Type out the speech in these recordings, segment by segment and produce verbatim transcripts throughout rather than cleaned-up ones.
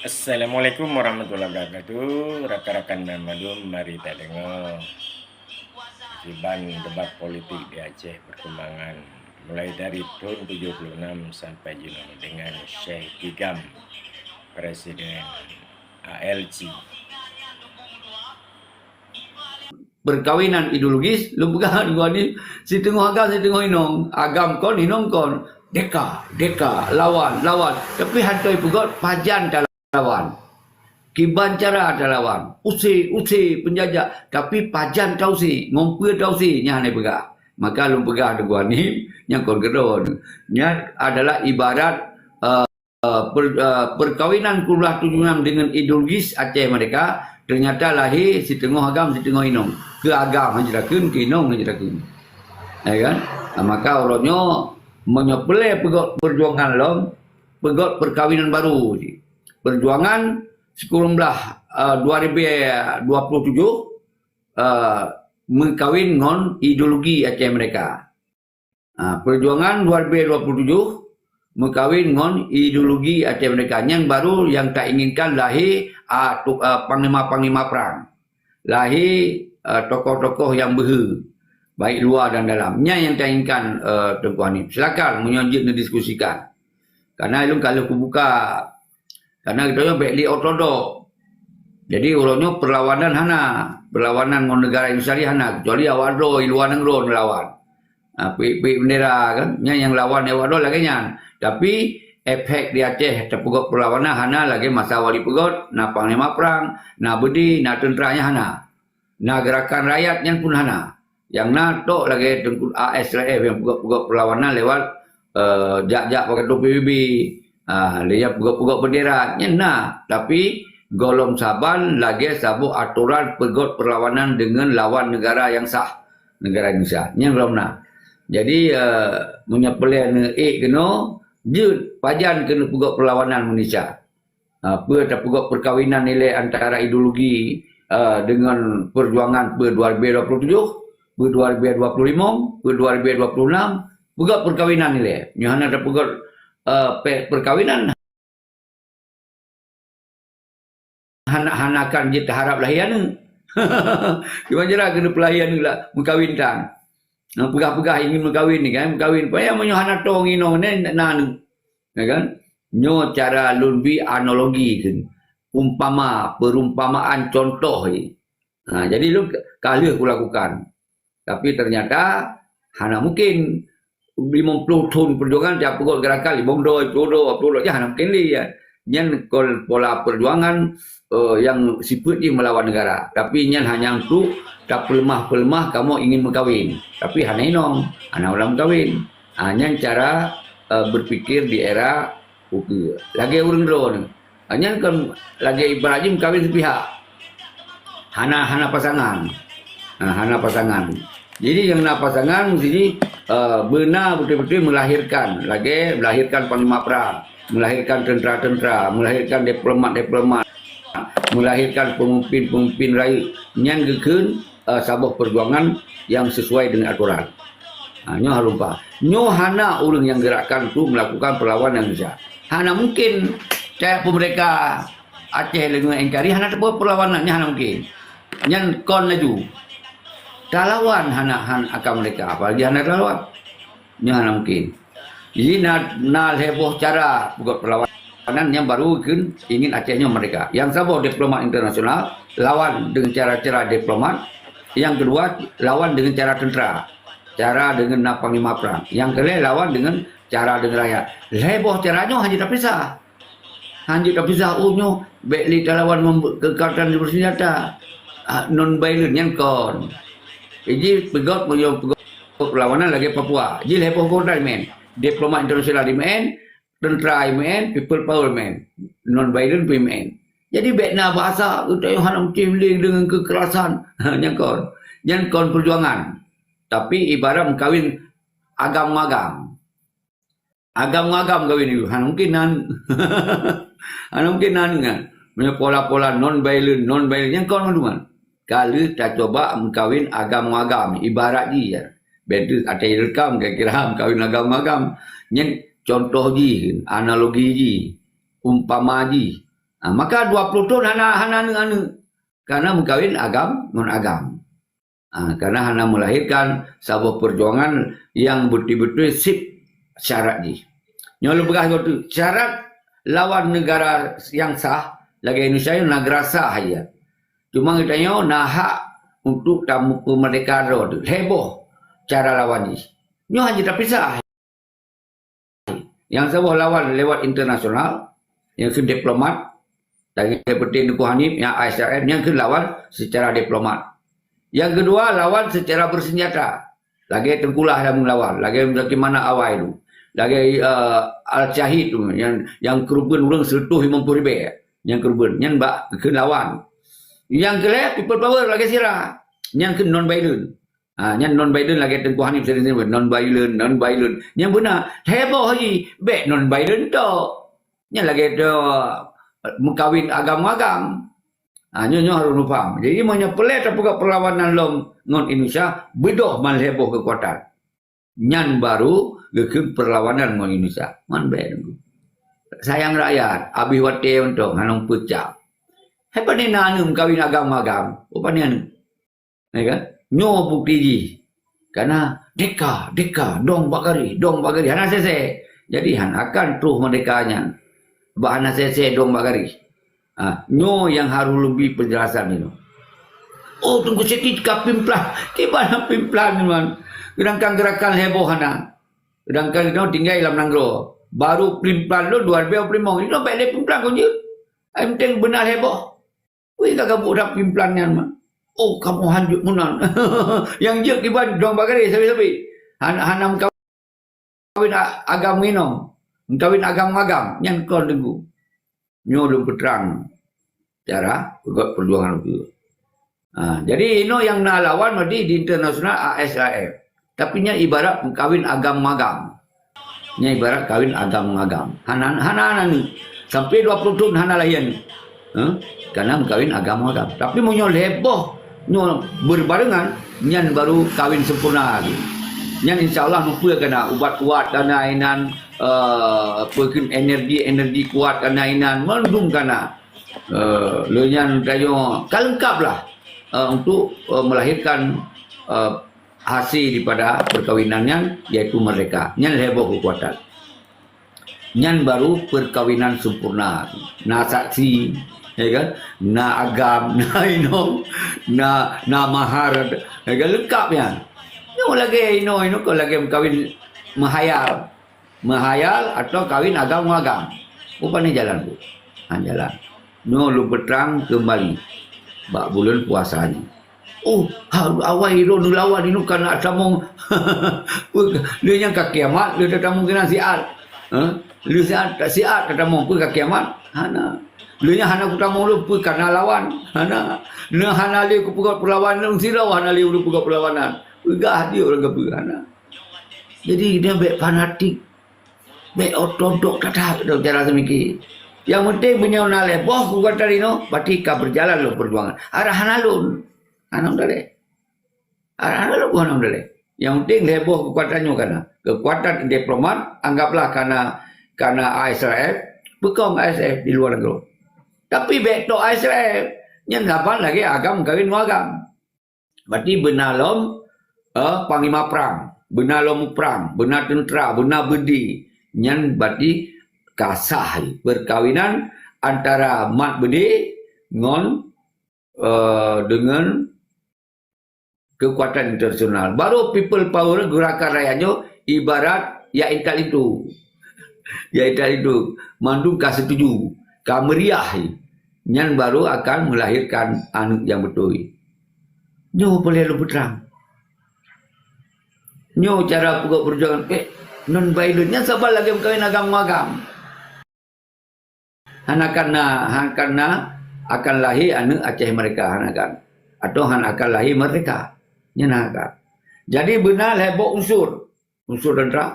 Assalamualaikum warahmatullahi wabarakatuh. Rakan-rakan banmandum, mari tadeungoe kiban debat politik di Aceh perkembangan mulai dari tahun tujuh puluh enam sampai jinoe dengan Syekh Kigam, Presiden A L C. Perkawinan ideologis, lôn peugah dua ni, siteungoh agam, siteungoh inong. Agam kon, inong kon. Deka, deka, lawan, lawan. Tapi hana ipeugot pajan talawan. Kiban cara talawan. Use, use penjajah. Tapi pajan tause, ngon peue tause, nyan hana ipeugah. Maka lôn peugah dua ni, nyang kon keudroe. Nyan adalah ibarat, eh, eh, per-, eh, perkawinan tujuh puluh enam dengan ideologis Aceh Merdeka, ternyata lahé siteungoh agam, siteungoh inong. Keu agam hana jitakheun, keu inong hana jitakheun. Ya kan? Nah, maka uroe nyoe, meunyoe peureulée peugot perjuangan lom, peugot perkawinan baru cit. Perjuangan sikureueng blah, eh, dua ribu dua puluh tujuh, eh, meukawin ngon ideologi Aceh Merdeka. Ha, perjuangan dua ribu dua puluh tujuh meukawin ngon ideologi Aceh Merdeka. Nyan baru nyang tainginkan lahé, a, tu-, a, panglima-panglima prang. Lahé, a, tokoh-tokoh nyang beuhe, baik luwa dan dalam. Nyan nyang tainginkan, a, Teungku Hanif. Silakan meunyoe jeuet neudiskusikan. Karena ulôn ka lheueh kubuka. Karena geutanyoe bék li ortodok. Jadi, uroe nyoe perlawanan hana. Perlawanan ngon negara Indonesia ni hana. Kecuali awak droe i luwa nanggroe neulawan. Ha, peuék-peuék bendera kan. Nyan nyang lawan awak droe lagée nyan. Tapi, efek di Aceh tapeugot perlawanan hana lagée masa Wali Peugot, na panglima prang, na beudi, na teuntra nyan hana. Na gerakan rakyat nyan pun hana. Nyang na tok lagée Teungku A S R F nyang peugot-peugot perlawanan lewat, eh, jak-jak pakai topi B B, ah, lé nyang peugot-peugot bendera, nyan na. Tapi, gohlom saban lagée saboh atoran peugot perlawanan deungon lawan negara nyang sah, negara Indonesia. Nyan gohlom na. Jadi, eh, meunyoe peureulée neuék keunoe, jeuet pajan keuneuk peugot perlawanan Indonesia. Ha, peue tapeugot perkawinan ilée antara ideologi, eh, deungon perjuangan peue dua ribu dua puluh tujuh, peue dua ribu dua puluh lima, peue dua ribu dua puluh enam, peugot perkawinan ilée. Nyoe hana tapeugot, eh, pe-, perkawinan hana, hana akan jeuet taharab lahé aneuëk. Kiban cara keuneuk peulahé aneuëk lah, meukawin tan. Nah, peugah-peugah ingin meukawin ni kan, meukawin. Payah meunyoe hana tong inong ni, na aneuëk. Ya kan? Nyoe cara lôn bi analogi kheun. Umpama, perumpamaan, contoh ni. Ha, jadi lôn ka lheueh kulakukan. Tapi ternyata hana mungkin limong ploh thon perjuangan, tiap peugot gerakan limong droe, ploh droe, ploh droe, hana mungkin lé, ya. Nyan kon pola perjuangan, eh, nyang sifeuet jih meulawan negara. Tapi nyan hanya untuk tapeuleumah-peuleumah kamoe ingin meukawin. Tapi hana inong, hana ureuëng meukawin. Ha, nyan cara, eh, berpikir di era ukeue. Lagée ureuëng droeneuh. Ha, nyan kon lagée ibarat jih meukawin sepihak. Hana, hana pasangan. Ha, hana pasangan. Jadi, nyang na pasangan mesti, eh, beuna beutôi-beutôi melahirkan. Lagée melahirkan panglima perang, melahirkan tentera-tentera, melahirkan diplomat-diplomat, melahirkan pemimpin-pemimpin rakyat. Nyan geukheun, eh, saboh perjuangan nyang sesuai dengan aturan. Ha, nyoe harus lumpah. Nyoe hana ureuëng nyang gerakkan untuk melakukan perlawanan Indonesia. Hana mungkin kayak pemerintah Aceh dengan N K R I hana teupeu perlawanan, nyan hana mungkin. Nyan kon laju. Talawan hana han akan mereka, apalagi hana talawan. Nyan hana mungkin. Jadi na, na lhée boh cara peugot perlawanan nyang baru kheun ingin Aceh nyoe merdeka. Yang saboh diplomat internasional lawan dengan cara-cara diplomat. Yang kedua lawan dengan cara tentera. Cara dengan na panglima perang. Yang ketiga lawan dengan cara dengan rakyat. Lhée boh cara nyoe hana tapisah. Hanjeuet tapisah, oh, nyoe bék lé talawan mem-, kekerasan bersenjata. Ah, non violent nyan kon. Jadi peugot, meunyoe peugot perlawanan lagée Papua. Jadi lhée boh boh dah meu'en. Diplomat internasional di meu'en, tentera di meu'en, people power meu'en. Non violent pih meu'en. Jadi bék na bahasa, "Geutanyoe hana meusti lé deungon kekerasan." Ha, nyan kon. Nyan kon perjuangan. Tapi ibarat meukawin agam-agam. Agam-agam kawin itu. Hana mungkin nan. Hana mungkin nan kan. Meunyoe pola-pola non violent, non violent, nyan kon mandum kan. Ka lheueh tacoba meukawin agam-agam. Ibarat jih ya. Bentuk ada rekam kira-kira meukawin agam-agam. Nyan contoh jih, analogi jih, umpama jih. Ha, maka dua puluh thon hana, hana aneuk-aneuk. Karena meukawen agam ngon agam. Ha, karena hana melahirkan saboh perjuangan yang beutôi-beutôi sip syarat jih. Nyoe lôn peugah lagèe tu, syarat lawan negara yang sah, lagèe Indonesia nyoe negara sah ya. Cuma geutanyoe na hak untuk tamu peumerdeka droe tu. Heboh cara lawan jih. Nyoe hana tapisah. Nyang saboh lawan lewat internasional, nyang kheun diplomat, lagèe seperti Teungku Hanif, nyang I S R M, nyang kheun lawan secara diplomat. Yang kedua, lawan secara bersenjata. Lagèe Teungku Lah nyang lawan, lagèe bagaimana awai tu. Lagèe, eh, Al-Syahid tu, nyang, nyang keureubeuen ureueng seratus lima puluh ribèe, nyang keureubeuen, nyan bak kheun lawan. Yang kelhèe, people power, lagèe sira. Nyang kheun non-violent. Ha, nyan non-violent lagèe Teungku Hanif sering sebut, non-violent, non-violent. Nyan beuna, heboh jih, bèk non-violent tok. Nyan lagèe tu, meukawen agam-agam. Ha, nyoe, nyoe harôh neupaham. Jadi, meunyoe peureulèe tapeugah perlawanan lom ngon Indonesia, beudôh man heboh keukuatan. Nyan baru geukheun perlawanan ngon Indonesia. Man bèk. Sayang rakyat, abéh watèe mantong, hana peucah. Hai pane na aneuk meukawen agam-agam? Oh, pane aneuk? Ya kan? Nyoe bukti jih. Karena deka, deka, dong bak garéh, dong bak garéh. Hana sese. Jadi, hana akan troh merdeka nyan. Bak hana sese dong bak garéh. Ha, nyoe nyang harôh lôn bri penjelasan nyoe. Oh, Teungku Siti ka pimplan. Kiban pimplan, man. Sedangkan gerakan heboh hana. Sedangkan kita tinggai lam nanggroe. Baru pimplan lôn dua ribu dua puluh lima. Itu bèk lé pimplan kon jeuet. Ai penting beuna heboh. Wih, ka gabuk dah pimplan nyan, man. Oh, kamoe hanjeuet meunan. Nyang jeuet kiban dong bak garéh sabe-sabe. Hana, hana meukawen a-, agam nginom. Meukawen agam-agam. Nyan kon Teungku. Nyoe lôn peutrang cara peugöt perjuangan lôn. Ha, jadi inoe nyang na lawan berarti di internasional A S R F. Tapi nyan ibarat meukawen agam-agam. Nyan ibarat kawen agam-agam. Hana, hana, hana ni. Sampai dua puluh thon hana lahé ni. Ha? Karena meukawen agam-agam. Tapi meunyoe lhèe boh nyoe berbarengan, nyan baru kawen sempurna lagi. Nyan insya Allah mupeue kana ubat kuat kana inan, eh, peue kheun energi-energi kuat kana inan, mandum kana. Eh, lé nyan tanyoe ka lengkap lah, eh, untuk, eh, melahirkan, eh, hase daripada perkawinan nyan, yaitu merdeka. Nyan lhèe boh keukuatan. Nyan baru perkawinan sempurna. Na saksi, ya kan? Na agam, na inong, na, na mahar, ya kan? Lengkap nyan. Nyoe lagèe inong, inong kon lagèe meukawen meuhayal. Meuhayal atau kawen agam ngon agam. Rupanya jalan tu. Ha, jalan. Nyoe lôn peutrang keumbali bak buleuen puasa nyoe. Oh, ha, awai lôn neulawan inong kana tamong. Lé nyang ka kiamat, lé tatamong keunan siat. Ha? Lé siat, siat tatamong peue ka kiamat? Hana. Lé nyang hana kutamong lôn peue kana lawan? Hana. Lé hana lé kupeugöt peulawan lôn sidroe hana lé lôn peugöt peulawanan. Peugah jih ureueng kafé hana. Jadi, dia bèk fanatik. Bèk ortodok that-that cara seumiké. Nyang penting, meunyoe na lhèe boh keukuatan inoe, berarti ka berjalan lom perjuangan. Arah hana lôn. Hana meudaléh. Arah hana lôn, hana meudaléh. Nyang penting, lhèe boh keukuatan nyoe kana. Keukuatan diplomat, anggaplah kana, kana A S R F, peukong A S R F di luar nanggroe. Tapi bèk tok A S R F. Nyan saban lagèe agam kawen ngon agam. Berarti beuna lom, eh, panglima prang, beuna lom prang, beuna tentera, beuna beudé. Nyan berarti ka sah perkawinan antara mat beudé ngon, eh, dengan keukuatan internasional. Baru people power, gerakan rakyat nyoe ibarat ya intat itu. Ya intat itu. Mandum ka setuju, ka meriah. Nyan baru akan melahirkan aneuk nyang beutôi. Nyoe peureulèe lôn peutrang. Nyoe cara peugöt peujuangan, eh, non-violent. Nyan saban lagèe meukawen agam ngon agam. Hana akan na, hana akan na, akan lahé aneuk Aceh merdeka, hana akan. Atau hana akan lahé merdeka. Nyan hana akan. Jadi beuna lhèe boh unsur. Unsur tentera,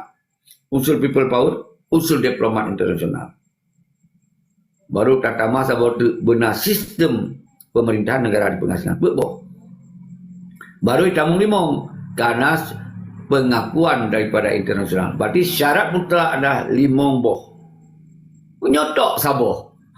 unsur people power, unsur diplomat internasional. Baru tatamah saboh teuk beuna sistem pemerintahan negara di pengasingan. Peuet boh. Baru itamong limong, kana pengakuan daripada internasional. Berarti syarat mutlak adalah limong boh. Meunyoe tok saboh.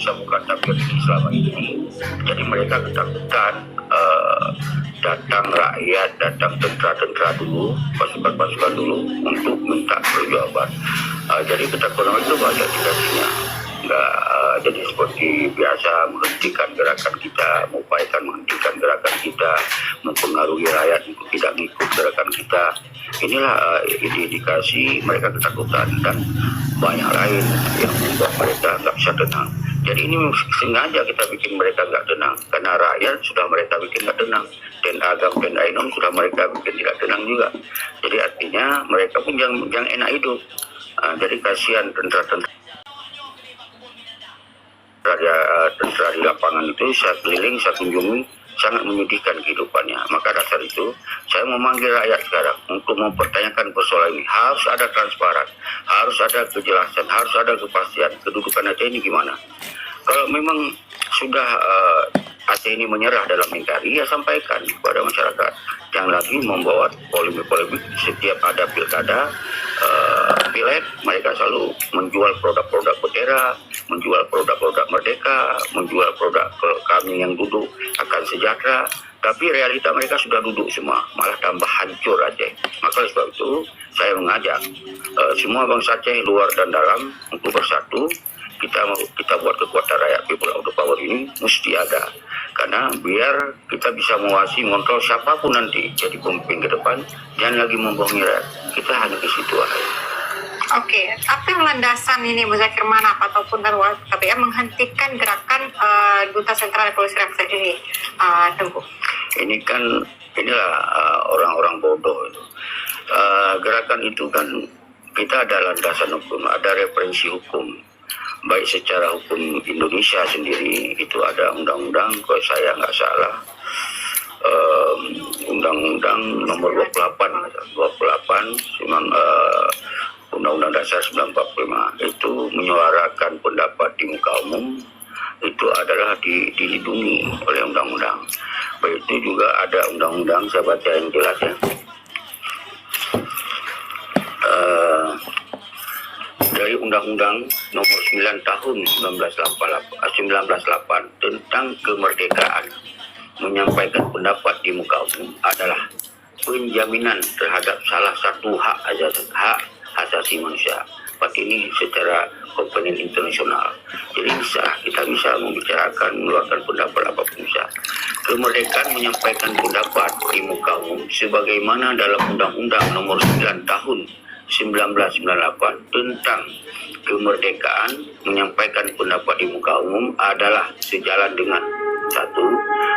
bisa buka tabir selama ini. Jadi mereka ketakutan eh, datang rakyat, datang tentara-tentara dulu, pasukan-pasukan dulu untuk minta perjuangan. Eh, jadi ketakutan itu banyak indikasinya. Enggak Jadi seperti biasa menghentikan gerakan kita, mengupayakan menghentikan gerakan kita, mempengaruhi rakyat untuk tidak mengikut gerakan kita. Inilah uh, indikasi mereka ketakutan dan banyak lain yang membuat mereka nggak bisa tenang. Jadi ini sengaja kita bikin mereka nggak tenang karena rakyat sudah mereka bikin nggak tenang. Tenda agam, tenda inong sudah mereka bikin tidak tenang juga. Jadi artinya mereka pun jangan, jangan enak hidup. Uh, jadi kasihan tentara-tentara raja tentara di lapangan itu saya keliling, saya kunjungi, sangat menyedihkan kehidupannya. Maka dasar itu, saya memanggil rakyat sekarang untuk mempertanyakan persoalan ini. Harus ada transparan, harus ada kejelasan, harus ada kepastian kedudukan Aceh ini gimana. Kalau memang sudah uh, Aceh ini menyerah dalam N K R I, ya sampaikan kepada masyarakat. Jangan lagi membawa polemik-polemik setiap ada pilkada, uh, pileg, mereka selalu menjual produk-produk bendera, menjual produk-produk merdeka, menjual produk kami yang duduk akan sejahtera. Tapi realita mereka sudah duduk semua, malah tambah hancur Aceh. Maka oleh sebab itu, saya mengajak uh, semua bangsa Aceh luar dan dalam untuk bersatu. Kita kita buat kekuatan rakyat, people of the power ini mesti ada. Karena biar kita bisa menguasai, mengontrol siapapun nanti jadi pemimpin ke depan, jangan lagi membohongi rakyat. Kita hanya ke situ aja. Oke, tapi landasan ini Muzakir Manaf ataupun Anwar K P M menghentikan gerakan uh, Duta Sentral Revolusi Rakyat ini, uh, Tengku. Ini kan inilah uh, orang-orang bodoh itu. Uh, gerakan itu kan kita ada landasan hukum, ada referensi hukum. Baik secara hukum Indonesia sendiri, itu ada undang-undang, kalau saya nggak salah, um, undang-undang nomor dua puluh delapan, dua puluh delapan, memang uh, Undang-Undang Dasar sembilan empat puluh lima itu menyuarakan pendapat di muka umum itu adalah di, dilindungi oleh undang-undang. Begitu juga ada undang-undang, saya baca yang jelas ya. Uh, dari Undang-Undang Nomor sembilan Tahun sembilan belas delapan puluh lapan, sembilan belas delapan tentang kemerdekaan menyampaikan pendapat di muka umum adalah penjaminan terhadap salah satu hak asasi, hak asasi manusia. Seperti ini secara komponen internasional. Jadi bisa, kita bisa membicarakan, mengeluarkan pendapat apapun bisa. Kemerdekaan menyampaikan pendapat di muka umum sebagaimana dalam Undang-Undang Nomor sembilan Tahun sembilan belas sembilan puluh lapan tentang kemerdekaan menyampaikan pendapat di muka umum adalah sejalan dengan satu,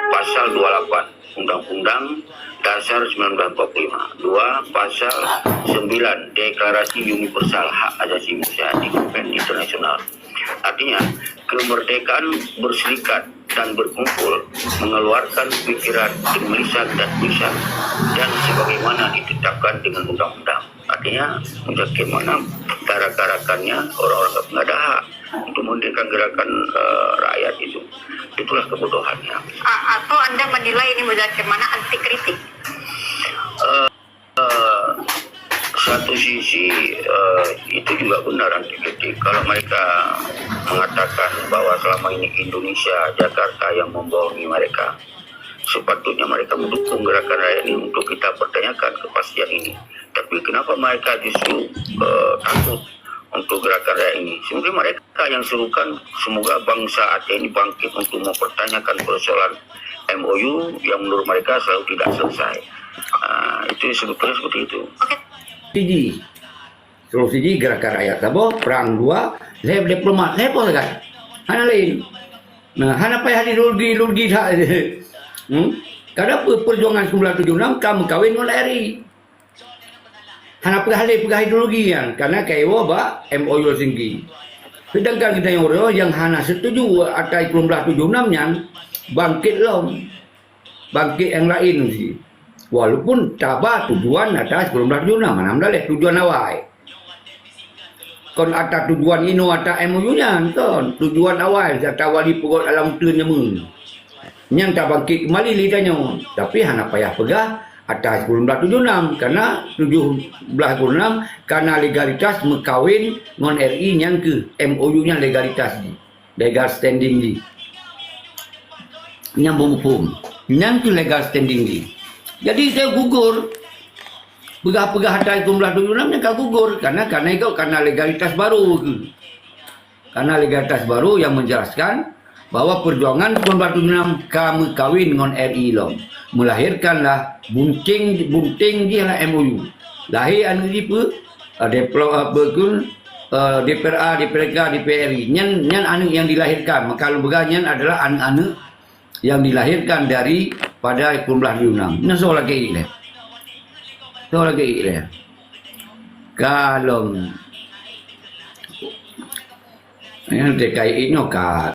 pasal dua puluh lapan Undang-Undang Dasar sembilan belas empat puluh lima. Dua, pasal sembilan Deklarasi Universal Hak Asasi Manusia di Konven Internasional. Artinya, kemerdekaan berserikat dan berkumpul, mengeluarkan pikiran, penulisan dan tulisan dan sebagaimana ditetapkan dengan undang-undang. Artinya, Muzakir Manaf dan rakan-rakannya orang-orang tak pernah ada hak untuk menghentikan gerakan uh, rakyat itu. Itulah kebodohannya. Atau anda menilai ini Muzakir Manaf anti kritik? Uh, uh, satu sisi uh, itu juga benar anti kritik. Kalau mereka mengatakan bahwa selama ini Indonesia, Jakarta yang membohongi mereka, sepatutnya mereka mendukung gerakan rakyat ini untuk kita pertanyakan kepastian ini. Tapi kenapa mereka justru uh, takut untuk gerakan rakyat ini? Sebenarnya mereka yang serukan, semoga bangsa Aceh ini bangkit untuk mempertanyakan persoalan M O U yang menurut mereka selalu tidak selesai. Uh, itu sebetulnya seperti itu. Oke. Siji, solusi ji gerakan rakyat saboh, perang dua, lhèe diplomat, lhèe poh sagai. Hana lain. Nah, hana payah ideologi-ideologi that. Hmm? Karena perjuangan sembilan tujuh enam ka meukawen ngon R I. Hana peugah lé peugah ideologi nyan, karena ka iwoe bak M O U Helsinki. Sedangkan geutanyoe uroe nyang hana setuju atas sembilan belas tujuh enam nyan bangkét lom. Bangkét nyang laén cit. Walaupun taba tujuan atas sembilan belas tujuh enam, hana meudaleh tujuan awai. Kon atas tujuan inoe atas M O U nyan, kon. Tujuan awai atas wali peugot alam uteuen nyameun. Nyan tabangkét keumbali lé tanyoe, tapi hana payah peugah atas sembilan belas tujuh enam, karena tujuh belas tujuh enam kana legalitas meukawen ngon R I nyan keuh M O U nyan legalitas jih, legal standing jih. Nyang beumuphom, nyan keuh legal standing jih. Jadi, dia gugur. Peugah-peugah atas sembilan belas tujuh enam nyan ka gugur, karena, karena itu, karena legalitas baru keuh. Karena legalitas baru yang menjelaskan bahwa perjuangan sembilan belas tujuh enam ka meukawen ngon R I lom, melahirkanlah bunting, bunting jih lah M O U. Lahé aneuk jih peue? Ah, diplo-, ah, peue kheun, ah, D P R A, D P R K, D P R I. Nyan, nyan aneuk yang dilahirkan. Maka lôn peugah nyan adalah aneuk-aneuk yang dilahirkan daripada sembilan belas tujuh enam. Nyan soe lagèe lé. Soe lagèe lé. Ka lom. Nyan T K I nyoe ka.